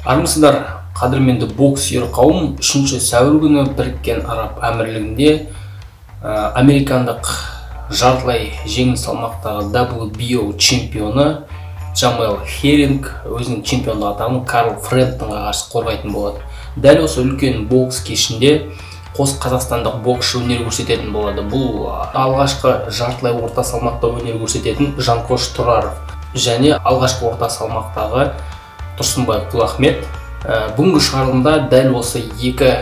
Армысыздар, қадірменді бокс сүйер қауым, 3 сәуір күні Біріккен Араб Әмірлігінде американдық жартылай жеңіл салмақтағы WBO чемпионы Джамел Херинг өзінің чемпиондық атағын Карл Фрэмптонға қарсы қорғайтын болады. Дәл осы үлкен бокс кешінде қос қазақстандық боксшы өнер көрсететін болады. Бұл алғашқы жартылай орта салмақта өнер көрсететін Жанқош Тұраров және алғашқы орта салмақтағы Тұрсынбай Құлахмет. Бүгінгі шығарылымда дәл осы екі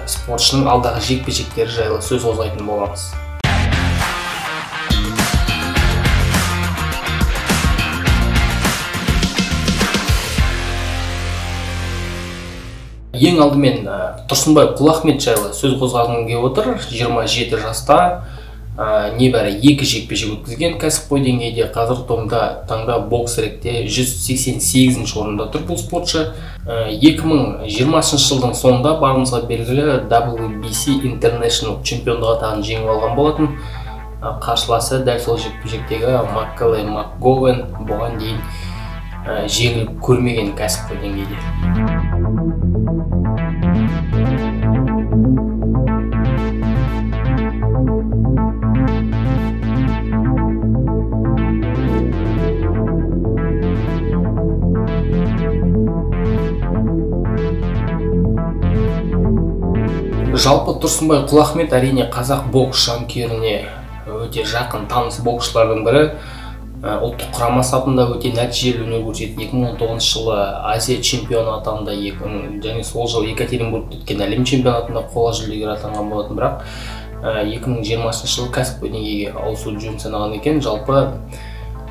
спортшының алдағы жекпе-жектері жайлы сөз қозғайтын боламыз. Ең алдымен Тұрсынбай Құлахмет жайлы сөз қозғағым келіп отыр. 27 жаста, небәрі 2 жекпе-жек өткізген кәсіпқой деңгейде. Қазір таңда бокс ректе 188 орында тұр бұл спортшы. 2020 жылдың соңында барымызға белгілі WBC International чемпиондық атағын жеңіп алған болатын. Қарсыласы дәл сол жекпе-жектегі Маккелли МакГовен бұған дейін жеңіліп көрмеген кәсіпқой деңгейде. Жалпы Тұрсынбай Құлахмет әрине қазақ бокс жанкүйеріне өте жақын таныс боксшылардың бірі. Ұлттық құрама сапында өте нәтижелі өнер көрсетті. 2019 жылы Азия чемпионы атанды, және сол жылы Екатеринбургте өткен әлем чемпионатында қола жүлдегер атанған болатын. Бірақ 2020 жылы кәсіпқой деңгейге ауысуды жөн санаған екен. Жалпы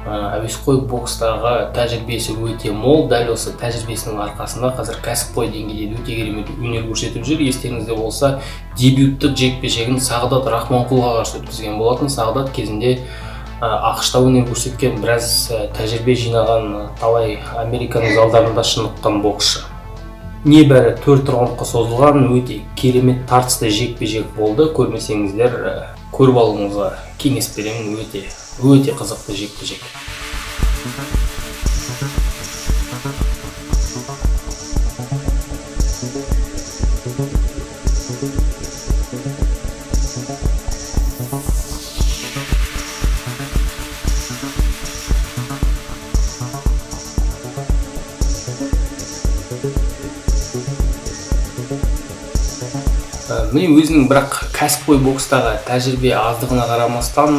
әуесқой бокстағы тәжірибесі өте мол. Дәл осы тәжірибесінің арқасында қазір кәсіпқой деңгейде өте керемет өнер көрсетіп жүр. Естеріңізде болса, дебюттік жекпе-жегін Сағдат Рахманқұлға қарсы өткізген болатын. Сағдат кезінде АҚШ-та өнер көрсеткен, біраз тәжірибе жинаған, талай Американың залдарында шыныққан боксшы. Небәрі 4 раундқа созылған өте керемет тартысты жекпе-жек болды. Көрмесеңіздер, көріп алуыңызға кеңес беремін. Өте қызықты жекпе-жек. Міне өзінің бірақ кәсіпқой бокстағы тәжірибе аздығына қарамастан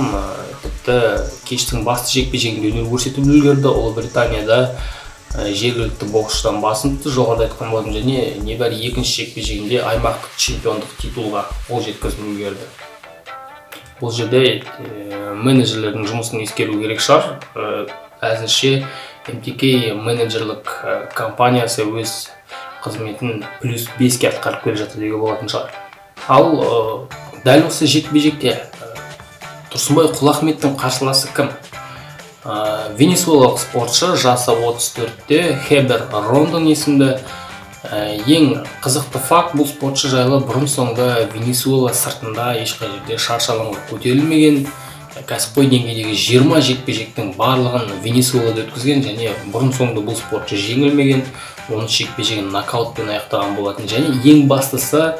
тіпті кештің басты жекпе-жегінде өнер көрсетіп үлгерді. Ұлыбританияда жергілікті боксшыдан басым түсті, жоғарыда айтқан болатын, және небәрі екінші жекпе-жегінде аймақтық чемпиондық титулға қол жеткізіп үлгерді. Бұл жерде менеджерлердің жұмысын ескеру керек шығар. Әзірше MTK менеджерлік компаниясы өз қызметін плюс 5-ке атқарып келе жатыр деуге болатын шығар. Ал дәл осы жекпе-жекте Тұрсынбай Құлахметтің қарсыласы кім? Венесуэлалық спортшы, жасы 34-те, Хебер Рондон есімді. Ең қызықты факт, бұл спортшы жайлы бұрын соңды Венесуэла сыртында ешқай жерде шаршы алаңға көтерілмеген. Кәсіпқой деңгейдегі 20 жекпе-жектің барлығын Венесуэлада өткізген және бұрын соңды бұл спортшы жеңілмеген. 13 жекпе-жегін нокаутпен аяқтаған болатын. Және ең бастысы,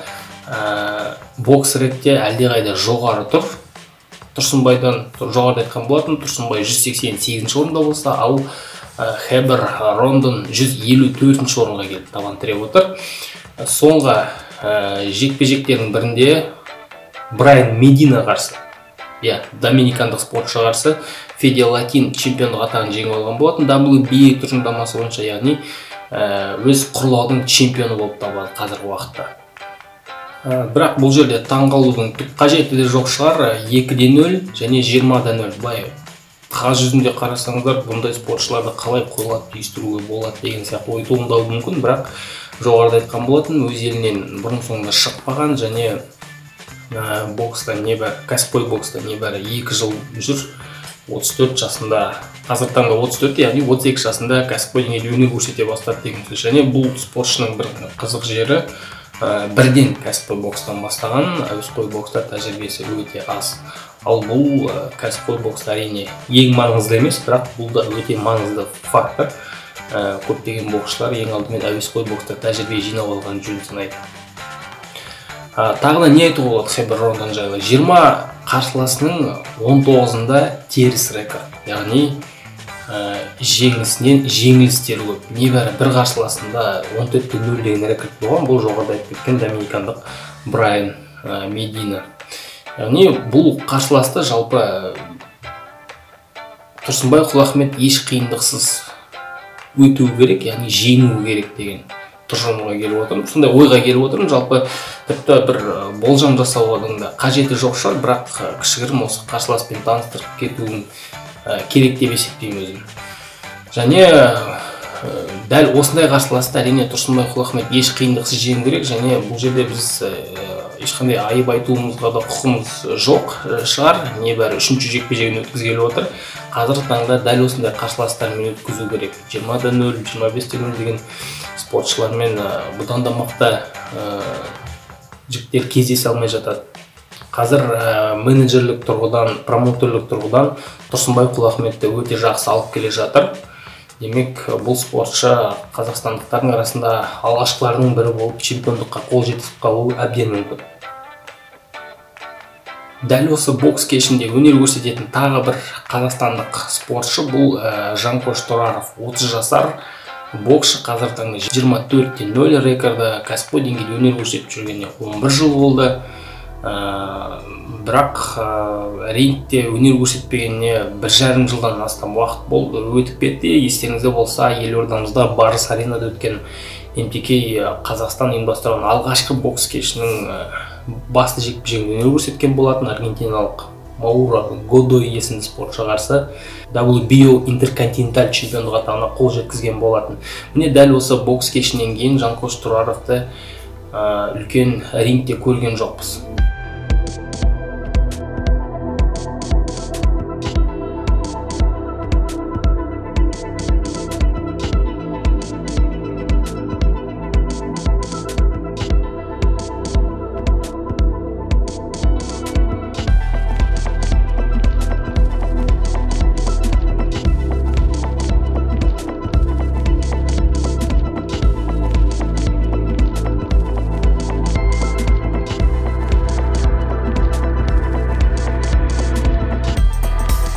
бокс ректе әлдеқайда жоғары тұр. Тұрсынбайдан жоғарыда айтқан болатын, Тұрсынбай 188 орында болса, ал Хебер Рондон 154 орынға келіп табан тіреп отыр. Соңғы жекпе-жектердің бірінде Брайан Медина қарсы, доминикандық спортшы қарсы Феде Латин чемпиондық атағын жеңіп алған болатын. WBA тұжырымдамасы бойынша, яғни өз құрлығының чемпионы болып табылады қазіргі уақытта. Бірақ бұл жерде таңғалудың түк қажеті де жоқ шығар. 2-0 және 20-0. Былай қағаз жүзінде қарасаңыздар, бұндай спортшыларды қалай қолға түйістіруге болады деген сияқты ой туындауы мүмкін. Бірақ жоғарыда айтқан болатын, өз елінен бұрын соңды шықпаған және бокста небәрі, кәсіпқой бокста небәрі 2 жыл жүр. 34 жасында, қазіргі таңда 34, яғни 32 жасында кәсіпқой деңгейде өнер көрсете бастады деген сөз. Және бұл спортшының бір қызық жері, бірден кәсіпқой бокстан бастаған, әуесқой бокста тәжірибесі өте аз. Ал бұл кәсіпқой бокста әрине ең маңызды емес, бірақ бұл да өте маңызды фактор. Көптеген боксшылар ең алдымен әуесқой бокста тәжірибе жинап алған жөн санайды. Тағы да не айтуға болады Хебер Рондон жайлы? 20 қарсыласының 19-ында теріс рекорд, яғни жеңісінен жеңілістері көп. Небәрі бір қарсыласында 14-0 деген рекорд болған, бұл жоғарыда айтып кеткен доминикандық Брайан Медина. Яғни бұл қарсыласты жалпы Тұрсынбай Құлахмет еш қиындықсыз өту керек, яғни жеңу керек деген тұжырымға келіп отырмын. Сондай ойға келіп отырмын. Жалпы тіпті бір болжам жасаудың да қажеті жоқ шығар, бірақ кішігірім осы қарсыласпен таныстырып кетуім керек деп есептеймін өзім. Және дәл осындай қарсыласты әрине Тұрсынбай Құлахмет еш қиындықсыз жеңу керек. Және бұл жерде біз ешқандай айып айтуымызға да құқымыз жоқ шығар. Небәрі 3-ші жекпе-жегін өткізгелі отыр. Қазіргі таңда дәл осындай қарсыластармен өткізу керек. 20-0, 25-0 деген спортшылармен бұдан да мықты жігіттер кездесе алмай жатады. Қазір менеджерлік тұрғыдан, промоутерлік тұрғыдан Тұрсынбай Құлахметті өте жақсы алып келе жатыр. Демек, бұл спортшы қазақстандықтардың арасында алғашқылардың бірі болып чемпиондыққа қол жеткізіп қалуы әбден мүмкін. Дәл осы бокс кешінде өнер көрсететін тағы бір қазақстандық спортшы бұл Жанқош Тұраров, 30 жасар боксшы, қазіргі таңда 24-0 рекорды, кәсіпқой деңгейде өнер көрсетіп жүргеніне 11 жыл болды. Бірақ рингте өнер көрсетпегеніне 1,5 жылдан астам уақыт болды, өтіп кетті. Естеріңізде болса, елордамызда Барыс аренада өткен МТК Қазақстан ұйымдастырған алғашқы бокс кешінің басты жекпе-жегінде өнер көрсеткен болатын аргентиналық Маура Годой есімді спортшыға қарсы WBO Интерконтиненталь чемпиондық атағына қол жеткізген болатын. Міне дәл осы бокс кешінен кейін Жанқош Тұраровты үлкен рингте көрген жоқпыз.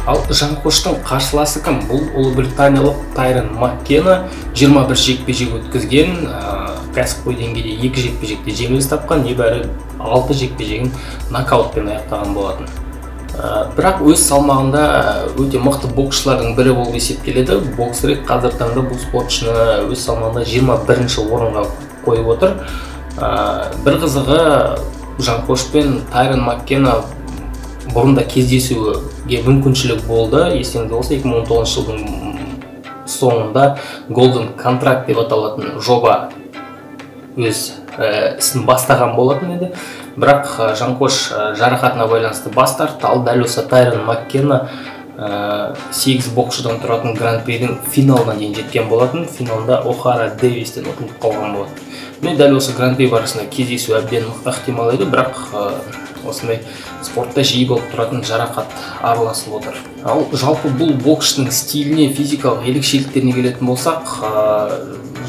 Ал Жанқоштың қарсыласы кім? Бұл ұлыбританиялық Тайрон Маккена, 21 жекпе-жек өткізген, кәсіпқой деңгейде 2 жекпе-жекте жеңіліс тапқан, небәрі 6 жекпе-жегін нокаутпен аяқтаған болатын. Бірақ өз салмағында өте мықты боксшылардың бірі болып есептеледі. Боксрек қазіргі таңда бұл спортшыны өз салмағында 21-ші орынға қойып отыр. Бір қызығы, Жанқош пен Тайрон Маккена бұрында кездесуге мүмкіншілік болды. Естеріңізде болса, 2019 жылдың соңында Golden Contract деп аталатын жоба өз ісін бастаған болатын еді. Бірақ Жанқош жарақатына байланысты бас тартты. Ал дәл осы Тайрон Маккена 8 боксшыдан тұратын Гран-придің финалына дейін жеткен болатын. Финалында О'Хара Дэвистен ұтылып қалған болатын. Міне дәл осы Гран-при барысында кездесу әбден ықтимал еді, бірақ осындай спортта жиі болып тұратын жарақат араласып отыр. Ал жалпы бұл боксшының стиліне, физикалық ерекшеліктеріне келетін болсақ,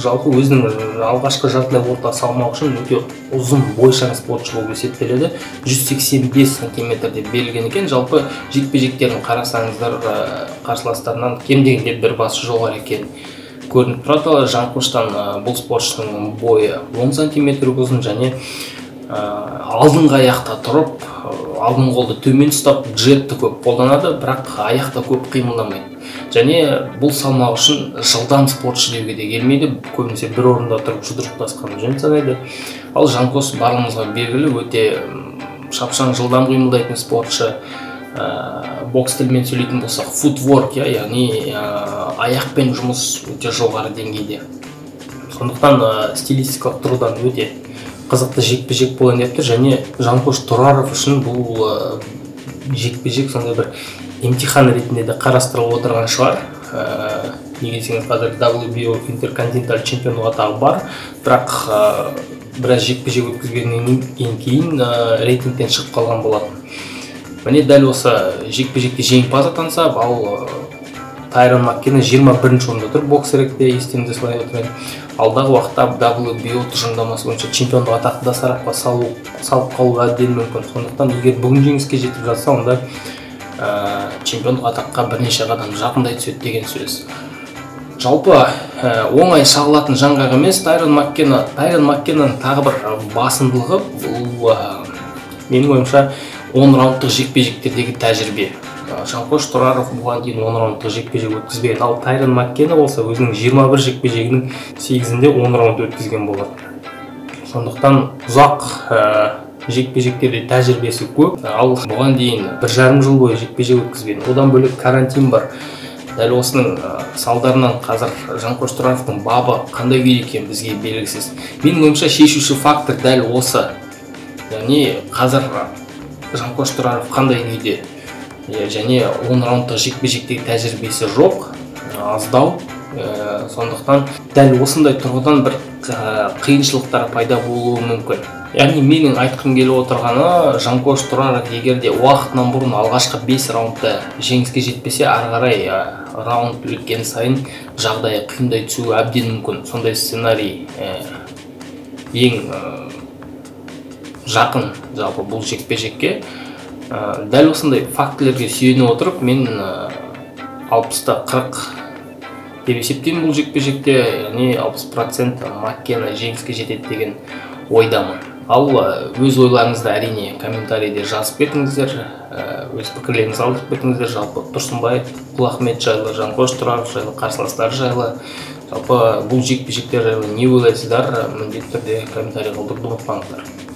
жалпы өзінің алғашқы жартылай орта салмағы үшін өте ұзын бойшаң спортшы болып есептеледі. 185 сантиметр деп берілген екен. Жалпы жекпе-жектерін қарасаңыздар, қарсыластарынан кем дегенде бір басы жоғары екен көрініп тұрады. Жанқоштан бұл спортшының бойы 10 сантиметр ұзын және алдыңғы аяқта тұрып, алдыңғы қолды төмен ұстап, джебті көп қолданады, бірақ аяқта көп қимылдамайды. Және бұл салмақ үшін жылдам спортшы деуге де келмейді, көбінесе бір орында тұрып жұдырықтасқанды жөн санайды. Ал Жанқош барлығымызға белгілі өте шапшаң, жылдам қимылдайтын спортшы. Бокс тілімен сөйлейтін болсақ, футворк, яғни аяқпен жұмыс өте жоғары деңгейде. Сондықтан стилистикалық тұрғыдан өте қызықты жекпе-жек болайын деп тұр. Және Жанқош Тұраров үшін бұл жекпе-жек сондай бір емтихан ретінде де қарастырылып отырған шығар. Неге десеңіз, қазір WBO Интерконтиненталь чемпиондық атағы бар, бірақ біраз жекпе-жек өткізгеннен кейін рейтингтен шығып қалған болатын. Міне дәл осы жекпе-жекте жеңімпаз атанса, ал Тайрон Маккена 21 орында тұр BoxRec-те, естеріңізге салайын отырайын. Алдағы уақытта WBO тұжырымдамасы бойынша чемпиондық атақты да сарапқа салып қалуы әбден мүмкін. Сондықтан егер бүгін жеңіске жетіп жатса, онда чемпиондық атаққа бірнеше қадам жақындай түседі деген сөз. Жалпы оңай шағылатын жаңғақ емес Тайрон Маккена. Тайрон Маккенаның тағы бір басымдылығы бұл, менің ойымша, 10 раундтық жекпе-жектердегі тәжірибе. Жанқош Тұраров бұған дейін 10 раундтық жекпе-жек өткізбеген, ал Тайрон Маккена болса өзінің 21 жекпе-жегінің 8-інде 10 раунд өткізген болады. Сондықтан ұзақ жекпе-жектерде тәжірибесі көп, ал бұған дейін 1,5 жыл бойы жекпе-жек өткізбеген. Одан бөлек карантин бар. Дәл осының салдарынан қазір Жанқош Тұраровтың бабы қандай күйде екені бізге белгісіз. Менің ойымша, шешуші фактор дәл осы. Яғни қазір Жанқош Тұраров қандай күйде, және 10 раундтық жекпе-жектегі тәжірибесі жоқ, аздау. Сондықтан дәл осындай тұрғыдан бір қиыншылықтар пайда болуы мүмкін. Яғни менің айтқым келіп отырғаны, Жанқош Тұраров егер де уақытынан бұрын алғашқы 5 раундта жеңіске жетпесе, ары қарай раунд өткен сайын жағдайы қиындай түсуі әбден мүмкін. Сондай сценарий ең жақын жалпы бұл жекпе-жекке. Дәл осындай фактілерге сүйене отырып, мен 60-40 деп есептеймін бұл жекпе-жекте, яғни 60% Маккена жеңіске жетеді деген ойдамын. Ал өз ойларыңызды әрине комментарийде жазып кетіңіздер, өз пікірлеріңізді алдырып кетіңіздер. Жалпы Тұрсынбай Құлахмет жайлы, Жанқош Тұраров жайлы, қарсыластары жайлы, жалпы бұл жекпе-жектер жайлы не ойлайсыздар, міндетті түрде комментарий қалдыруды ұмытпаңыздар.